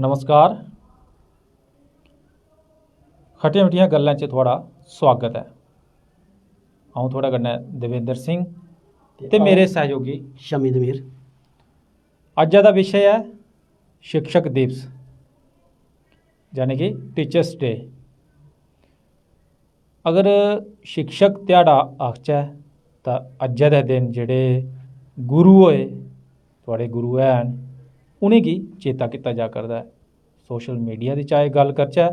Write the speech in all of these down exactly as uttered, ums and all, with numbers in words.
नमस्कार। खट्टियां मिट्ठियां गल्लां च थुआढ़ा सुआगत ऐ। अ'ऊं थुआढ़े कन्नै देवेंद्र सिंह ते मेरे सैहयोगी शमी दमीर। अज्जै दा विशे ऐ शिक्षक दिवस, यानी कि टीचर्स डे। अगर शिक्षक ध्याड़ा आखचै, तां अज्जै दे दिन जेह्ड़े गुरु होए, थुआढ़े गुरु हैन, उ'नेंगी चेता कीता जा करदा ऐ। सोशल मीडिया दी चाहे गल्ल करचै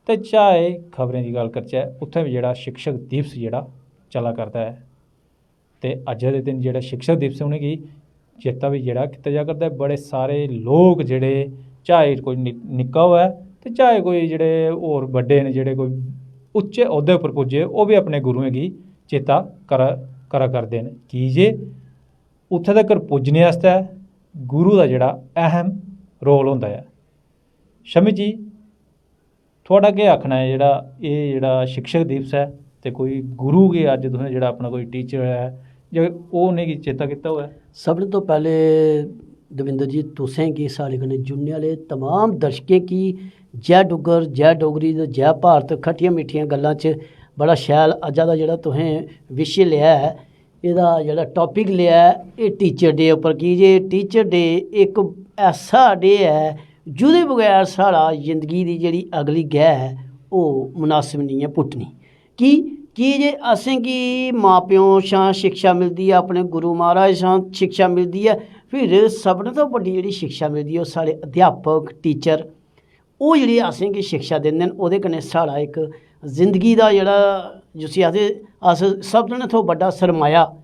ते चाहे खबरें दी गल्ल करचै, उत्थें बी जेह्ड़ा शिक्षक दिवस जेह्ड़ा चला करदा ऐ। ते अज्जै दे दिन जेह्ड़ा शिक्षक दिवस, उ'नेंगी चेता बी जेह्ड़ा कीता जा करदा ऐ। बड़े सारे लोक जेह्ड़े, चाहे कोई नि-, निक्का होऐ ते चाहे कोई जेह्ड़े होर बड्डे न, जेह्ड़े कोई उच्चे औह्दे उप्पर पुज्जे, ओह् बी अपने गुरुएं गी चेता करा, करा करदे न। की जे उत्थें तक्कर पुज्जने आस्तै गुरु दा जेह्ड़ा अहम रोल होंदा ऐ। शमी जी, थुआढ़ा केह् आखना ऐ, जेह्ड़ा एह् जेह्ड़ा शिक्षक दिवस ऐ, ते कोई गुरु गी अज्ज तुसें जेह्ड़ा अपना कोई टीचर ऐ, जे ओह् उ'नेंगी चेता कीता होऐ? सभनें तो पैह्ले दविंदर जी, तुसें गी, साढ़े कन्नै जुड़ने आह्ले तमाम दर्शकें गी जै डुग्गर, जै डोगरी ते जै भारत। खट्टियां मिट्ठियां गल्लां च बड़ा शैल अज्जा दा जेह्ड़ा तुसें विशे लेआ ऐ, एह्दा जेह्ड़ा टॉपिक लेआ ऐ, एह् टीचर डे उप्पर, की जे टीचर डे इक ऐसा डे ऐ जेह्दे बगैर साढ़ा जिंदगी दी जेह्ड़ी अगली गैऽ ऐ, ओह् मुनासिब नेईं ऐ पुट्टनी। की? की जे असेंगी मां प्योऽ शा शिक्षा मिलदी ऐ, अपने गुरु महाराज शा शिक्षा मिलदी ऐ। फिर सभनें तो बड्डी जेह्ड़ी शिक्षा मिलदी ऐ, ओह् साढ़े अध्यापक, टीचर, ओह् जेह्ड़ी असेंगी शिक्षा दिंदे न, ओह्दे कन्नै साढ़ा इक जिंदगी दा जेह्ड़ा, जिसी आखदे अस, सभनें थमां बड्डा सरमाया,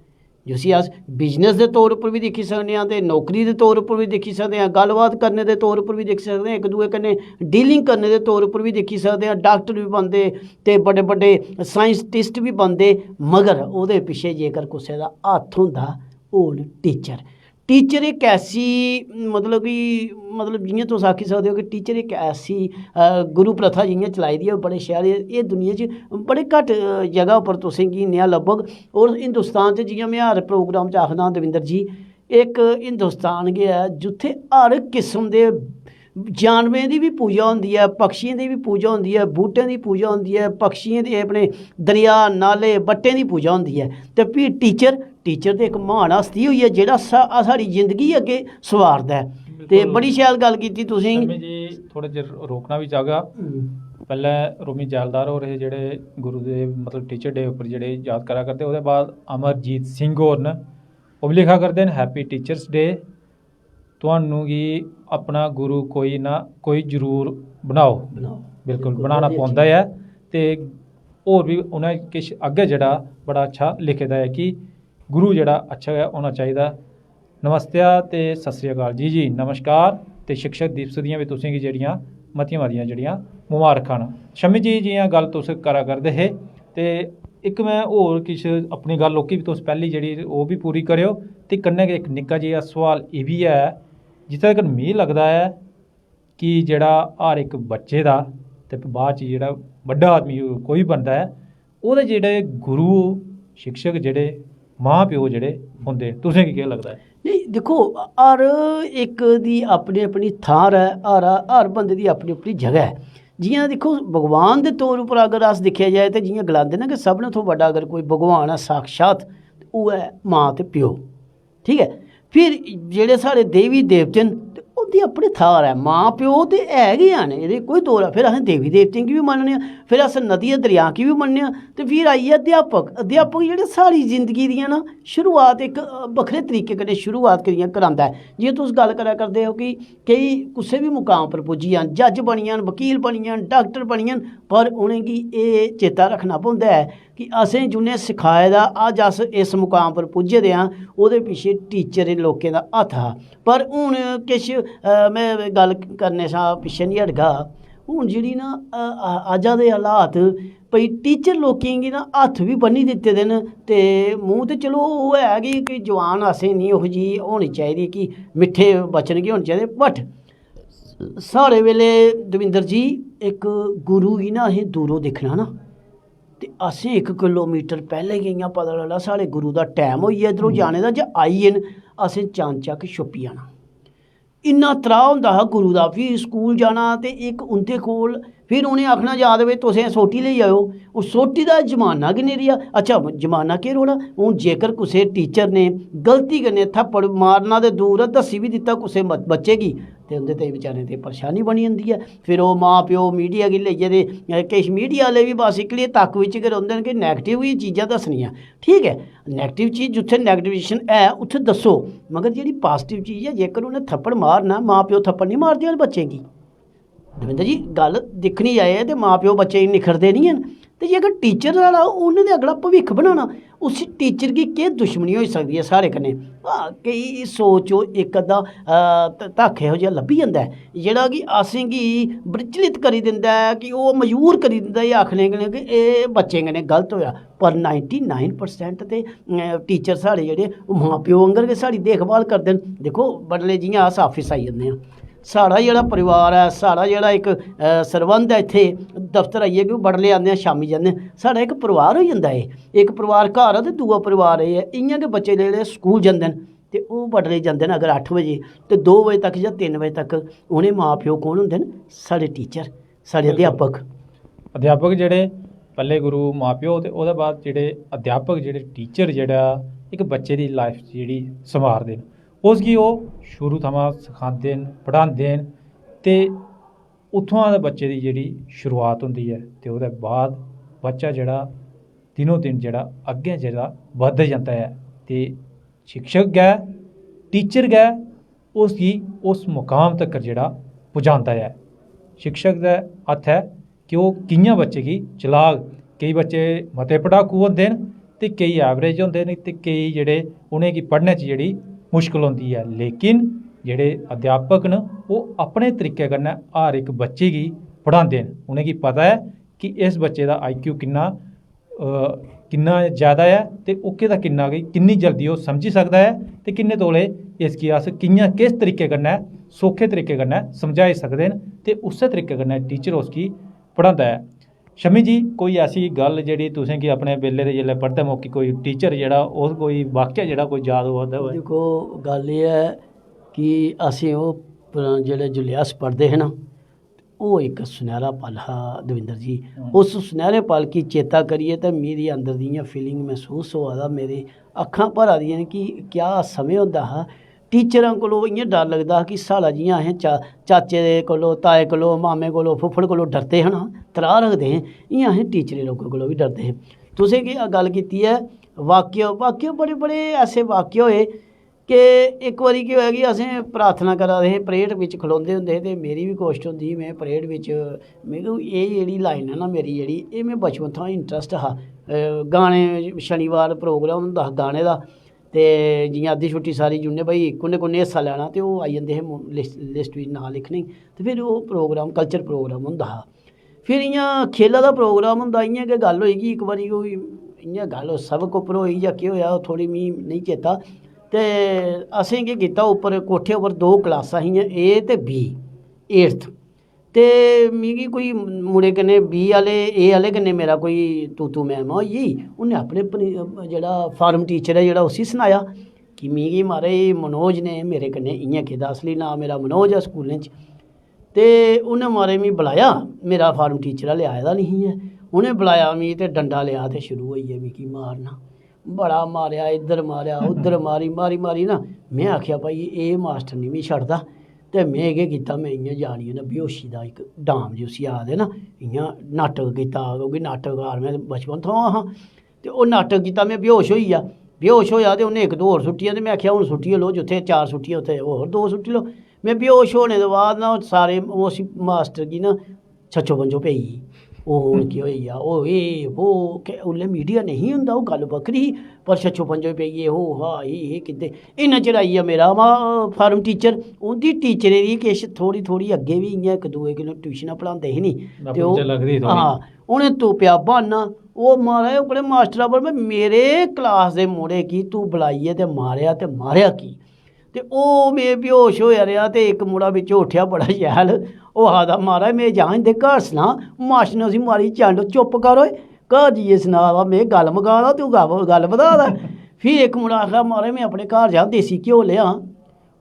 जिसी अस बिजनेस दे तौर उप्पर बी दिक्खी सकने आं ते नौकरी दे तौर उप्पर बी दिक्खी सकदे आं, गल्लबात करने दे तौर उप्पर बी दिक्खी सकदे आं, इक दूए कन्नै डीलिंग करने दे तौर उप्पर बी दिक्खी सकदे आं। डाक्टर बी बनदे ते बड्डे बड्डे साइंटिस्ट बी बनदे, मगर ओह्दे पिच्छें जेकर कुसै दा हत्थ होंदा, ओह् न टीचर। टीचर इक ऐसी, मतलब कि, मतलब, जि'यां तुस आक्खी सकदे ओ कि टीचर इक ऐसी, अ, गुरु प्रथा जि'यां चलाई दी ऐ, बड़े शैल। एह्, एह् दुनिया च बड़े घट्ट, अ, जगह उप्पर तुसें गी नेहा लब्भग। और हिंदुस्तान च, जि'यां में हर प्रोग्राम च आखदा आं, दविंदर जी, इक हिंदुस्तान गै ऐ जित्थै हर किस्म दे जानवरें दी बी पूजा होंदी ऐ, पक्षियें दी बी पूजा होंदी ऐ, बूह्टें दी पूजा होंदी ऐ, पक्षियें दी, अपने दरेआ, नाले, बट्टें दी पूजा होंदी ऐ। ते फ्ही टीचर, टीचर ते इक म्हान हस्ती होई ऐ, जेह्ड़ा सा-, साढ़ी जिंदगी अग्गें सवारदा ऐ। ते बिल्कुल। बड़ी शैल गल्ल कीती तुसें। शर्मी जी, थोह्ड़ा चिर रोकना बी चाहगा। हम्म। पैह्लें रोमी जैलदार होर हे, जेह्ड़े गुरु दे, मतलब, टीचर डे उप्पर जेह्ड़े याद करा करदे। ओह्दे बाद अमरजीत सिंह होर न, ओह् बी लिखा करदे न, "Happy Teachers Day।" तुहानू गी अपना गुरु कोई ना कोई जरूर बनाओ। बनाओ। बिल्कुल, बिल्कुल, बनाना पौंदा ऐ। ते होर बी उ'नें किश अग्गें जेह्ड़ा बड़ा अच्छा लिखे दा ऐ कि गुरु जेह्ड़ा अच्छा गै होना चाहिदा। नमस्ते ते सत श्री अकाल जी। जी, नमस्कार। ते शिक्षक दिवस दियां बी तुसें गी जेह्ड़ियां मतियां मतियां जेह्ड़ियां मबारखां न। शमी जी, जि'यां गल्ल तुस करा करदे हे, ते इक में होर किश अपनी गल्ल ओह्की बी तुस पैह्ली जेह्ड़ी ओह् बी पूरी करेओ। ते कन्नै गै इक निक्का जेहा सोआल एह् बी ऐ, जित्थै तक्कर मिगी लगदा ऐ कि जेह्ड़ा हर इक बच्चे दा ते बाद च जेह्ड़ा बड्डा आदमी कोई बनदा ऐ, ओह्दे जेह्ड़े गुरु, शिक्षक जेह्ड़े, मां प्यो जेह्ड़े होंदे, तुसें गी केह् लगदा ऐ? नेईं, दिक्खो, हर इक दी अपनी अपनी थाह्र ऐ, हर, हर बंदे दी अपनी अपनी जगह ऐ। जि'यां दिक्खो, भगवान दे तौर उप्पर अगर अस दिक्खेआ जाए ते जि'यां गलांदे न कि सभनें थमां बड्डा अगर कोई भगवान ऐ साक्षात, ते ओह् ऐ मां ते प्यो। ठीक ऐ? फिर जेह्ड़े साढ़े देवी देवते न, ते उं'दी अपनी थाह्र ऐ। मां प्यो ते है गै हैन, एह्दे कोई दो रा-, फिर असें देवी देवतें गी बी मन्नने आं, फिर अस नदियां दरेआ गी बी मन्नने आं। ते फिर आई गेआ अध्यापक। अध्यापक जेह्ड़े साढ़ी जिंदगी दियां ना शुरुआत इक, अ, बक्खरे तरीके कन्नै शुरुआत करियै करांदा ऐ। जि'यां तुस गल्ल करा करदे ओ कि केई कुसै बी मुकाम पर पुज्जी जान, जज बनी जान, वकील बनी जान, डाक्टर बनी जान, पर उ'नेंगी एह् चेता रक्खना पौंदा ऐ कि असें जि'नें सखाए दा, अज्ज अस इस मुकाम पर पुज्जे दे आं, ओह्दे पिच्छें टीचरें लोकें दा हत्थ हा। पर हून किश, अ, में गल्ल करने शा पिच्छें निं हटगा। हून जेह्ड़ी ना, अ, अ, अज्जा दे हालात, भई टीचर लोकें गी ना हत्थ बी बन्नी दित्ते दे न, ते मूंह ते चलो ओह् है कि कोई जबान असें निं ओह् जी होनी चाहिदी कि मिट्ठे वचन गै होने चाहिदे, but साढ़े बेल्लै दविंदर जी इक गुरु गी ना असें दूरों दिक्खना ना, ते असें इक किलोमीटर पैह्लें गै इ'यां पता लगदा साढ़े गुरु दा टैम होई गेआ इद्धरों हम्म। जाने दा, जां आई गे न, असें चानचक्क छुप्पी जाना। इन्ना त्राह् होंदा हा गुरु दा। फ्ही स्कूल जाना ते इक उं'दे कोल, फिर उ'नें आखना, "याद भाई, तुसें सोटी लेई आएओ।" ओह् सोटी दा जमाना गै निं रेहा। अच्छा, जमाना केह् रौह्ना? हून जेकर कुसै टीचर ने गलती कन्नै थप्पड़ मारना ते दूर ऐ, दस्सी बी दित्ता कुसै ब-, बच्चे गी, ते उं'दे ताईं बेचारें ते परेशानी बनी जंदी ऐ। फिर ओह् मां प्यो मीडिया गी लेइयै ते, अ, किश मीडिया आह्ले बी बस इक्कली तक्क बिच्च गै रौंह्दे न कि नैगेटिव गै चीजां दस्सनियां। ठीक ऐ, नैगेटिव चीज, जित्थै नैगेटिवेशन ऐ, उत्थै दस्सो, मगर जेह्ड़ी पाजिटिव चीज ऐ, जेकर उ'नें थप्पड़ मारना, मां प्यो थप्पड़ निं मारदे हैन बच्चें गी। दविंदर जी, गल्ल दिक्खनी जाए ते मां प्यो बच्चें गी निक्खरदे निं हैन। ते जेकर टीचर साढ़ा, उ'न्नै ते अगला भविक्ख बनाना, उसी टीचर गी केह् दुश्मनी होई सकदी ऐ साढ़े कन्नै? हां, केई सोच ओह् इक अद्धा, अ, ध-, धक्ख एहो जेहा लब्भी जंदा ऐ, जेह्ड़ा कि असेंगी विचलत करी दिंदा ऐ, कि ओह् मजबूर करी दिंदा ऐ आखने कन्नै कि एह् बच्चें कन्नै गलत होएआ। पर नाइंटी नाइन परसेंट ते, अ, टीचर साढ़े जेह्ड़े, ओह् मां प्यो आंगर गै साढ़ी देखभाल करदे न। दिक्खो, बडलै जि'यां अस आफिस आई जन्ने आं, साढ़ा जेह्ड़ा परिवार ऐ, साढ़ा जेह्ड़ा इक, अ, सरबंध ऐ इत्थै दफ्तर आइयै, कि ओह् बडलै आंदे आं, शामीं जन्ने आं, साढ़ा इक परिवार होई जंदा ऐ। इक परिवार घर ऐ ते दूआ परिवार एह् ऐ। इ'यां गै बच्चे जेह्ड़े स्कूल जंदे न ते ओह् बडलै जंदे न अगर अट्ठ बजे, ते दो बजे तक जां तिन्न बजे तक उ'नें मां प्यो कौन होंदे न? साढ़े टीचर, साढ़े बिल्कुल। अध्यापक। अध्यापक जेह्ड़े पैह्ले गुरु मां प्यो, ते ओह्दे बाद जेह्ड़े अध्यापक, जेह्ड़े टीचर, जेह्ड़ा इक बच्चे दी लाइफ जेह्ड़ी संवारदे न, उसगी ओह् शुरू थमां सखांदे न, पढ़ांदे न, ते उत्थुआं गै बच्चे दी जेह्ड़ी शुरुआत होंदी ऐ, ते ओह्दे बाद बच्चा जेह्ड़ा दिनों दिन जेह्ड़ा अग्गें जेह्ड़ा बधदा जंदा ऐ, ते शिक्षक गै, टीचर गै उसगी उस मुकाम तक्कर जेह्ड़ा पुजांदा ऐ। शिक्षक दे हत्थ ऐ कि ओह् कि'यां बच्चे गी चलाग। केई बच्चे मते पढ़ाकू होंदे न ते केई एवरेज होंदे न ते केई जेह्ड़े उ'नेंगी पढ़ने च जेह्ड़ी मुश्कल होंदी ऐ, लेकिन जेह्ड़े अध्यापक न ओह् अपने तरीके कन्नै हर इक बच्चे गी पढ़ांदे न। उ'नेंगी पता ऐ कि इस बच्चे दा आईक्यू किन्ना, अ, किन्ना जैदा ऐ ते ओह्के दा किन्ना गी, किन्नी जल्दी ओह् समझी सकदा ऐ ते किन्ने तौले इसगी अस कि'यां, किस तरीके कन्नै, सौखे तरीके कन्नै समझाई सकदे न, ते उस्सै तरीके कन्नै टीचर उसगी पढ़ांदा ऐ। शमी जी, कोई ऐसी गल्ल जेह्ड़ी तुसें गी अपने बेल्ले दे, जेल्लै पढ़दे मौके, कोई टीचर जेह्ड़ा, ओह् कोई वाक्य जेह्ड़ा कोई याद होआ दा होऐ? दिक्खो, गल्ल एह् ऐ कि असें ओह् प-, जेह्ड़े, जिसलै अस पढ़दे हे ना, ओह् इक सुनैह्रा पल हा, दविंदर जी। हम्म। उस सुनैह्रे पल गी चेता करियै ते मेरी अंदर दी इ'यां फीलिंग मसूस होआ दा, मेरी अक्खां भरा दियां न कि क्या समें होंदा हा। टीचरां कोलों इ'यां डर लगदा हा कि साढ़ा, जि'यां असें चा-, चाचे दे कोलों, ताए कोलों, मामे कोलों, फुफ्फड़ कोलों डरदे हे ना, त्राह् रखदे हे, इ'यां असें टीचरें लोकें कोलों बी डरदे हे। तुसें केह् गल्ल कीती ऐ, वाक्य, वाक्य, बड़े, बड़े ऐसे वाक्य होए कि इक बारी केह् होआ कि असें प्रार्थना करा दे हे, परेड बिच खलोंदे होंदे हे ते मेरी बी कोशट होंदी ही, में परेड बिच, मिगी एह् जेह्ड़ी लाइन ऐ ना मेरी, जेह्ड़ी, एह् में बचपन थमां इंटरस्ट हा। अ, गाने, शनिवार प्रोग्राम होंदा हा गाने दा, ते जि'यां अद्धी छुट्टी सारी जुड़ने, भाई, कु'न्नै कु'न्नै हिस्सा लैना, ते ओह् आई जंदे हे मु-, लिस्ट, लिस्ट बिच नांऽ लिखने गी, ते फिर ओह् प्रोग्राम, कल्चर प्रोग्राम होंदा हा। फिर इ'यां खेला दा प्रोग्राम होंदा, इ'यां गै गल्ल होई कि इक बारी कोई इ'यां गल्ल सबक उप्पर होई जां केह् होएआ, ओह् थोह्ड़ी मिगी नेईं चेता। ते असें केह् कीता, उप्पर कोठे उप्पर दो क्लासां हियां, ए ते बी, एट्थ। ते मिगी कोई मुड़े कन्नै, बी आह्ले, ए आह्ले कन्नै मेरा कोई तू तू मैं मैं होई गेई। उन्नै अपने पनी-, जेह्ड़ा फार्म टीचर ऐ जेह्ड़ा, उसी सनाया कि मिगी, म्हाराज, मनोज ने मेरे कन्नै इ'यां कीता। असली नांऽ मेरा मनोज ऐ स्कूलें च। ते उ'नें, म्हाराज, मिगी बलाया, मेरा फार्म टीचर आह्ले आए दा निं ही ऐ। उ'नें बलाया मिगी ते डंडा लेआ ते शुरू होई गे मिगी मारना। बड़ा मारेआ, इद्धर मारेआ, उद्धर मारी, मारी, मारी ना, में आखेआ, "भाई, एह् मास्टर निं मिगी छड्डदा।" ते में केह् कीता, में इ'यां जानियै ना बेहोशी दा इक डाम जिसी आखदे ना, इ'यां नाटक कीता, क्योंकि नाटककार में बचपन थमां हा। ते ओह् नाटक कीता, में बेहोश होई गेआ। बेहोश होएआ ते उ'न्नै इक दो होर सुट्टियां, ते में आखेआ, "हून सुट्टियै लो, जित्थै चार सुट्टियां, उत्थै होर दो सुट्टी लो।" में बेहोश होने दे बाद ना, ओह् सारे, उस मास्टर गी ना छच्छो पंजो पेई गेई। ओह् हून केह् होई गेआ, ओह् एह्, वो, के-, उसलै मीडिया नेईं होंदा, ओह् गल्ल बक्खरी ही, पर छच्छो पंजो पेई गे, हो, हा, एह्, एह् किते। इन्ना चिर आई गेआ मेरा मा-, फार्म टीचर, उं'दी टीचरें दी किश थोह्ड़ी, थोह्ड़ी अग्गें बी इ'यां इक दूए कन्नै ट्यूशनां पढ़ांदे हे नी। ते ओह्, लगदी ही थोह्ड़ी। हां, उ'नें तुप्पेआ ब्हान्ना, ओह्, म्हाराज, ओह्कड़े मास्टरै पर, मेरे क्लास दे मुड़े गी तूं बलाइयै ते मारेआ, ते मारेआ की? ते ओह्, में बेहोश होएआ रेहा ते इक मुड़ा बिच्चों उट्ठेआ बड़ा शैल, ओह् आखदा, "म्हाराज, में जां इं'दे घर सनां।" मास्टर ने उसी मारी चंड, "चुप्प कर ओए, घर जाइयै सना दा, में गल्ल मका दा, तूं गल्ल, गल्ल बधा दा।" फ्ही इक मुड़ा आखदा, "म्हाराज, में अपने घर जां देसी घ्यो लेआं।"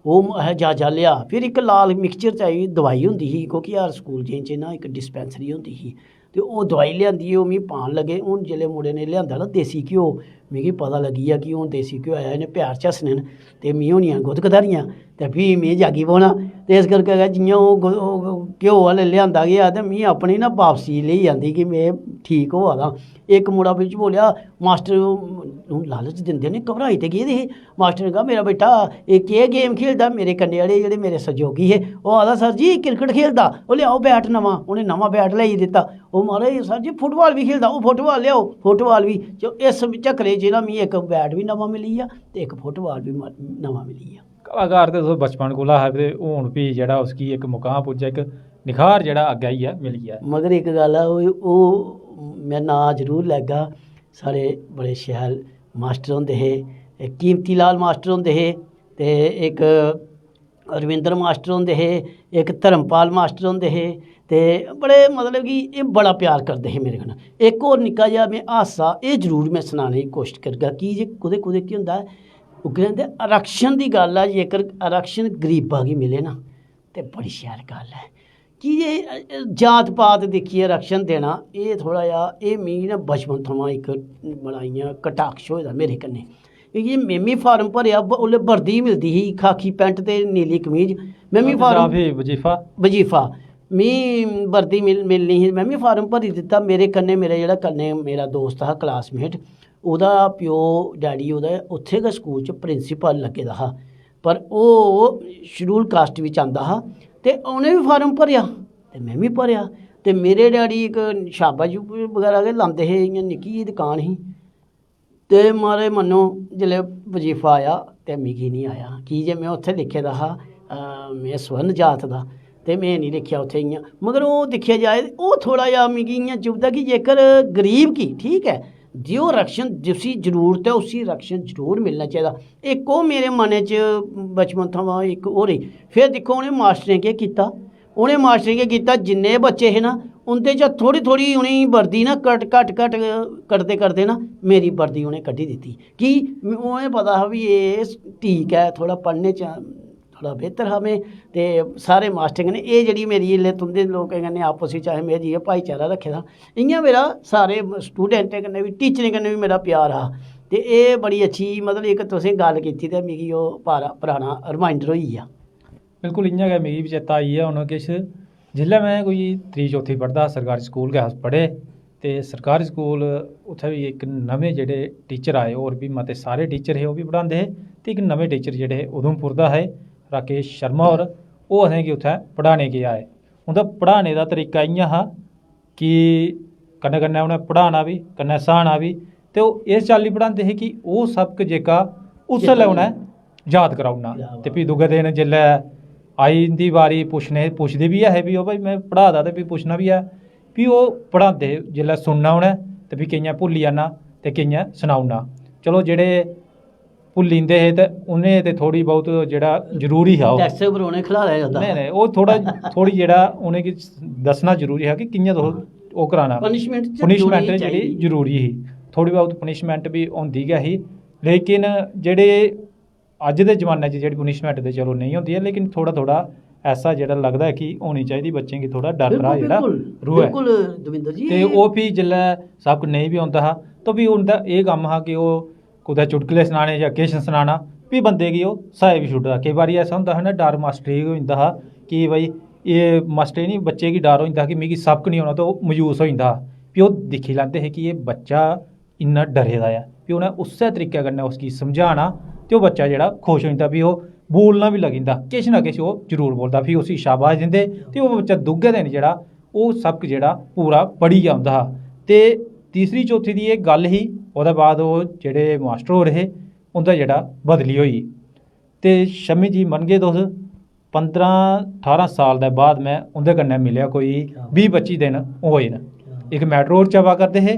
ओह् असें जायजा लेआ। फिर इक लाल मिक्सचर च आई दवाई होंदी ही, क्योंकि हर स्कूल च ना इक डिस्पैंसरी होंदी ही, ते ओह् दवाई लेआंदी, ओह् मिगी पान लगे। हून जिसलै मुड़े ने लेआंदा ना देसी घ्यो, मिगी पता लग्गी गेआ कि हून देसी घ्यो आया, इ'नें प्यार झस्सने न, ते मिगी होनियां गुदगदारियां, ते फ्ही में जागी पौना। ते इस करके गै जि'यां ओह् गु-, ओह् घ्यो आह्ले लेआंदा गेआ, ते मिगी अपनी ना बापसी लेई आंदी कि में ठीक होआ दा। इक मुड़ा बिच्च बोलेआ, "मास्टर, हून लालच दिंदे न, घबराई ते गेदे हे।" मास्टर ने कहा, "मेरा बेटा, एह् केह् गेम खेलदा?" मेरे कन्नै आह्ले जेह्ड़े मेरे सैह्योगी हे, ओह् आखदा, "सर जी, क्रिकेट खेलदा।" "ओह्, लेआओ बैट नमां।" उ'नें नमां बैट लेआइयै दित्ता। "ओह्, महाराज, सर जी, फुटबाल बी खेलदा।" "ओह्, फुटबाल लेआओ।" फुटबाल बी। चलो, इस चक्करै च ना, मिगी इक बैट बी नमां मिली गेआ ते इक फुटबाल बी म-, नमां मिली गेआ। कलाकार ते तुस बचपन कोला हा, ते हून फ्ही जेह्ड़ा उसगी इक मुकाम पुज्जा, इक निखार जेह्ड़ा अग्गें आइयै मिली गेआ। मगर इक गल्ल ऐ, ओह्, ओह् में नांऽ जरूर लैगा, साढ़े बड़े शैल मास्टर होंदे हे, इक कीमती लाल मास्टर होंदे हे, ते इक रविंद्र मास्टर होंदे हे, इक धर्मपाल मास्टर होंदे हे, ते बड़े, मतलब कि, एह् बड़ा प्यार करदे हे मेरे कन्नै। इक होर निक्का जेहा में हादसा, एह् जरूर में सनाने दी कोशश करगा, की जे कुतै कुतै केह् होंदा ऐ, उग्गै होंदे, आरक्षण दी गल्ल ऐ, जेकर आरक्षण गरीबा गी मिले ना, ते बड़ी शैल गल्ल ऐ। की जे, अ, अ, जात पात दिक्खियै आरक्षण देना, एह् थोह्ड़ा जेहा, एह् मिगी ना बचपन थमां इक बड़ा इ'यां कटाक्ष होए दा मेरे कन्नै। की जे में बी फार्म भरेआ, ब-, उसलै वर्दी मिलदी ही, खाकी पैंट ते नीली कमीज। में बी हां, ते जां फार्म फ्ही वजीफा। वजीफा। मी वर्दी मिल-, मिलनी ही, में बी फार्म भरी दित्ता। मेरे कन्नै मेरा जेह्ड़ा कन्नै मेरा दोस्त हा, क्लासमेट, ओह्दा प्यो, डैडी ओह्दा उत्थै गै स्कूल च प्रिंसिपल लग्गे दा हा, पर ओह् शेड्यूल कास्ट बिच आंदा हा, ते उ'नें बी फार्म भरेआ ते में बी भरेआ। ते मेरे डैडी इक छाबा बगैरा गै लांदे हे, इ'यां निक्की जेही दकान ही। ते, महाराज, मन्नो, जिसलै वजीफा आया ते मिगी निं आया, की जे में उत्थै लिखे दा हा, अ, में स्वर्ण जात दा, ते में निं लिखेआ उत्थै इ'यां। मगर ओह् दिक्खेआ जाए ते ओह् थोह्ड़ा जेहा मिगी इ'यां चुभदा कि जेकर गरीब गी, ठीक ऐ, देओ आरक्षण, जिसी जरूरत ऐ उसी आरक्षण जरूर मिलना चाहिदा। इक ओह् मेरे मनै च बचपन थमां इक होर ही। फिर दिक्खो, उ'नें मास्टरें केह् कीता, उ'नें मास्टरें केह् कीता, जिन्ने बच्चे हे ना, उं'दे चा थोह्ड़ी थोह्ड़ी उ'नेंगी वर्दी ना घट, घट, घट करदे करदे ना मेरी वर्दी उ'नें कड्ढी दित्ती। की? उ'नें पता हा भी एह् ठीक ऐ, थोह्ड़ा पढ़ने च थोह्ड़ा बेहतर हा में, ते सारे मास्टरें कन्नै एह् जेह्ड़ी मेरी, इसलै तुं'दे लोकें कन्नै आपस च असें, में जि'यां भाईचारा रक्खे दा, इ'यां मेरा सारे स्टूडेंटें कन्नै बी, टीचरें कन्नै बी मेरा प्यार हा। ते एह् बड़ी अच्छी, मतलब, इक तुसें गल्ल कीती ते मिगी ओह् पारा-, पराना रिमाइंडर होई गेआ। बिल्कुल, इ'यां गै मिगी बी चेता आई गेआ हून किश। जिसलै में कोई त्री चौथी पढ़दा हा, सरकारी स्कूल गै अस पढ़े, ते सरकारी स्कूल, उत्थै बी इक नमें जेह्ड़े टीचर आए, होर बी मते सारे टीचर हे, ओह् बी पढ़ांदे हे, ते इक नमें टीचर जेह्ड़े हे उधमपुर दा हे, राकेश शर्मा होर, ओह् असेंगी उत्थै पढ़ाने गी आए। उं'दा पढ़ाने दा तरीका इ'यां हा कि कन्नै कन्नै उ'नें पढ़ाना बी, कन्नै स्हाना बी, ते ओह् इस चाल्ली पढ़ांदे हे कि ओह् सबक जेह्का उसलै उ'नें याद कराई ओड़ना। क्या ते बात। फ्ही दूए दिन जिसलै आई इं'दी बारी पुच्छने, पुच्छदे बी ऐ हे, फ्ही, "ओह् भाई, में पढ़ा दा," ते फ्ही पुच्छना बी ऐ। फ्ही ओह् पढ़ांदे हे, जिसलै सुनना उ'नें ते फ्ही केइयें भुल्ली जाना ते केइयें सनाई ओड़ना। चलो, जेह्ड़े भुल्ली जंदे हे ते उ'नें ते थोह्ड़ी बहुत जेह्ड़ा जरूरी हा ओह्। Desk उप्पर उ'नें खलाया जंदा नेईं, हा। नेईं, ओह् थोह्ड़ा, थोह्ड़ी जेह्ड़ा उ'नेंगी दस्सना जरूरी हा कि कि'यां तुस ओह् कराना। Punishment च punishment जरूरी जेह्ड़ी चाहिदी। जरूरी ही, थोह्ड़ी बहुत punishment बी होंदी गै ही, लेकिन जेह्ड़े अज्ज दे जमाने च जेह्ड़ी punishment ते चलो नेईं होंदी ऐ, लेकिन थोह्ड़ा, थोह्ड़ा ऐसा जेह्ड़ा लगदा ऐ कि होनी चाहिदी, बच्चें गी थोह्ड़ा डर त्राह् बिल्कुल, जेह्ड़ा बिल्कुल, र'वै। बिल्कुल, दविंदर जी, ते एह् ओह् फ्ही जिसलै सबक नेईं बी औंदा हा, ते फ्ही उं'दा एह् कम्म हा कि ओह् कुतै चुटकले सनाने जां किश सनाना, फ्ही बंदे गी ओह् स्हाई बी छुड़दा। केईं बारी ऐसा होंदा हा ना, डर मास्टरै गी होई जंदा हा कि भाई, एह् मास्टरै गी निं, बच्चे गी डर होई जंदा हा कि मिगी सबक निं औना, ते ओह् मायूस होई जंदा हा। फ्ही ओह् दिक्खी लैंदे हे कि एह् बच्चा इन्ना डरे दा ऐ। फ्ही उ'नें उस्सै तरीके कन्नै उसगी समझाना, ते ओह् बच्चा जेह्ड़ा खुश होई जंदा, फ्ही ओह् बोलना बी लगी जंदा, किश ना किश ओह् जरूर बोलदा। फ्ही उसी शाबाश दिंदे, ते ओह् बच्चा दूए दिन जेह्ड़ा ओह् सबक जेह्ड़ा पूरा पढ़ी गेआ होंदा हा। ते तीसरी चौथी दी एह् गल्ल ही, ओह्दे बाद ओह् जेह्ड़े मास्टर होर हे, उं'दा जेह्ड़ा बदली होई। ते शम्मी जी, मनगे तुस, पंदरां ठारां साल दे बाद में उं'दे कन्नै मिलेआ, कोई क्या बात। बीह् पच्ची दिन होए न। क्या बात। इक मेटाडोर च आवा करदे हे,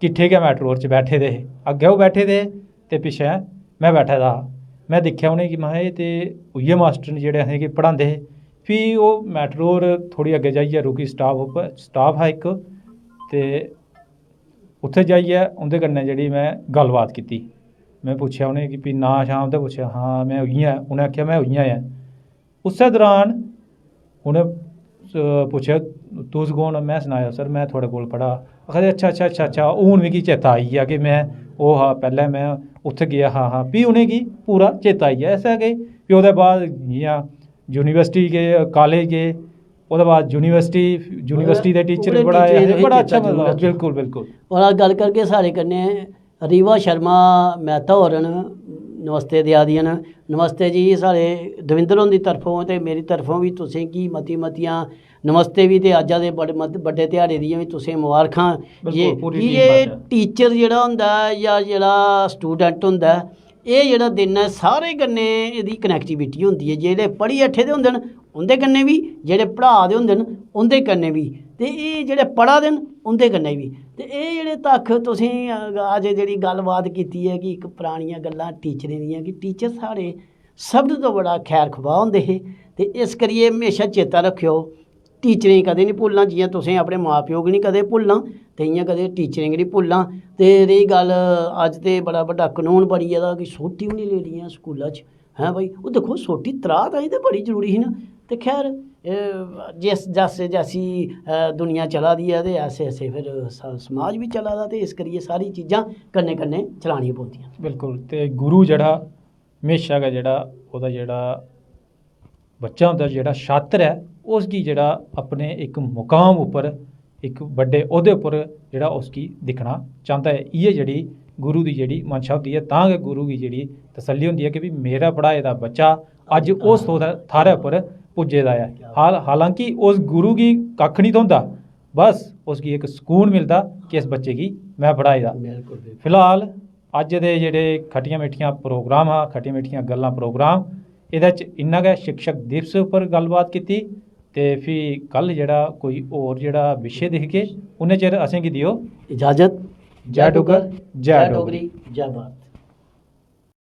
किट्ठे गै मेटाडोर च बैठे दे हे, अग्गें ओह् बैठे दे हे ते पिच्छें में बैठे दा हा। में दिक्खेआ उ'नेंगी, महां, "एह् ते उ'ऐ मास्टर न जेह्ड़े असेंगी पढ़ांदे हे।" फ्ही ओह् मेटाडोर थोह्ड़ी अग्गें जाइयै रुकी, स्टाप उप्पर, स्टाप हा इक, ते उत्थै जाइयै उं'दे कन्नै जेह्ड़ी में गल्लबात कीती। में पुच्छेआ उ'नेंगी, "फ्ही नांऽ शांऽ उं'दा पुच्छेआ?" "हां, में उ'यां ऐ।" उ'नें आखेआ, "में उ'यां ऐ।" उस्सै दरान उ'नें, अ, पुच्छेआ, "तुस कौन?" में सनाया, "सर, में थुआढ़े कोल पढ़ा।" आखदे, "अच्छा, अच्छा, अच्छा, अच्छा, हून मिगी चेता आई गेआ कि में ओह् हा, पैह्लें में उत्थै गेआ हा।" हां, फ्ही उ'नेंगी पूरा चेता आई गेआ। ऐसा गै फ्ही ओह्दे बाद जि'यां यूनिवर्सिटी गे, कालेज गे, ओह्दे बाद यूनिवर्सिटी, यूनिवर्सिटी दे टीचर उ'नें बड़ा टीचरें गी बड़ा चेता अच्छा, जरूर मतलब, रक्खेआ। बिल्कुल, बिल्कुल। और अस गल्ल करगे साढ़े कन्नै रीवा शर्मा मेहता होर न, नमस्ते देआ दियां न। नमस्ते जी, साढ़े दविंदर हुंदी तरफों ते मेरी तरफों बी तुसें गी मती मतियां नमस्ते बी ते अज्जा दे बड़े मत-, बड्डे ध्याड़े दियां बी तुसें मबारखां। बिल्कुल, ये, पूरी की टीम ये पासै। टीचर जेह्ड़ा होंदा ऐ जां जेह्ड़ा स्टूडेंट होंदा ऐ, एह् जेह्ड़ा दिन ऐ, सारे कन्नै एह्दी कनैक्टिविटी होंदी ऐ। जेह्ड़े पढ़ी बैठे दे होंदे न, उं'दे कन्नै बी, जेह्ड़े पढ़ा दे होंदे न, उं'दे कन्नै बी, ते एह् जेह्ड़े पढ़ा दे न, उं'दे कन्नै बी। ते एह् जेह्ड़े तक्क तुसें अज्ज जेह्ड़ी गल्लबात कीती ऐ कि इक परानियां गल्लां टीचरें दियां, कि टीचर साढ़े सब तों बड़ा खैर खवाह होंदे हे। ते इस करियै म्हेशा चेता रक्खेओ, टीचरें गी कदें निं भुल्लना, जि'यां तुसें अपने मां प्यो गी निं कदें भुल्लना, ते इ'यां कदें टीचरें गी निं भुल्लना। ते रेही गल्ल, अज्ज ते बड़ा बड्डा कनून बनी गेदा कि सोटी बी निं लेनी ऐ स्कूला च। हैं भाई, ओह् दिक्खो, सोटी त्राह् ताईं ते बड़ी जरूरी ही ना। ते खैर, एह् जिस, जस, जैसी, अ, दुनिया चला दी ऐ ते ऐसे, ऐसे फिर स-, समाज बी चला दा, ते इस करियै सारी चीजां कन्नै, कन्नै चलानियां पौंदियां। बिल्कुल, ते गुरु जेह्ड़ा म्हेशा गै जेह्ड़ा ओह्दा जेह्ड़ा बच्चा होंदा, जेह्ड़ा छात्र ऐ, उसगी जेह्ड़ा अपने इक मुकाम उप्पर, इक बड्डे ओह्दे उप्पर जेह्ड़ा उसगी दिक्खना चांह्दा ऐ। इ'यै जेह्ड़ी गुरु दी जेह्ड़ी मंशा होंदी ऐ, तां गै गुरु गी जेह्ड़ी तसल्ली होंदी ऐ कि भी मेरा पढ़ाए दा बच्चा अज्ज उस थो-, थाह्रै उप्पर पुज्जे दा ऐ। हाल-, हालांकि उस गुरु गी कक्ख निं थ्होंदा, बस उसगी इक सकून मिलदा कि इस बच्चे गी में पढ़ाए दा। बिल्कुल, बिल्कुल। फिलहाल अज्ज दे जेह्ड़े खट्टियां मिट्ठियां प्रोग्राम हा, खट्टियां मिट्ठियां गल्लां प्रोग्राम, एह्दे च इन्ना गै। शिक्षक दिवस उप्पर गल्लबात कीती, ते फ्ही कल जेह्ड़ा कोई होर जेह्ड़ा विशे दिखगे, उन्ने चिर असेंगी देओ इजाजत। जय डुग्गर, जय डोगरी। जय भारत।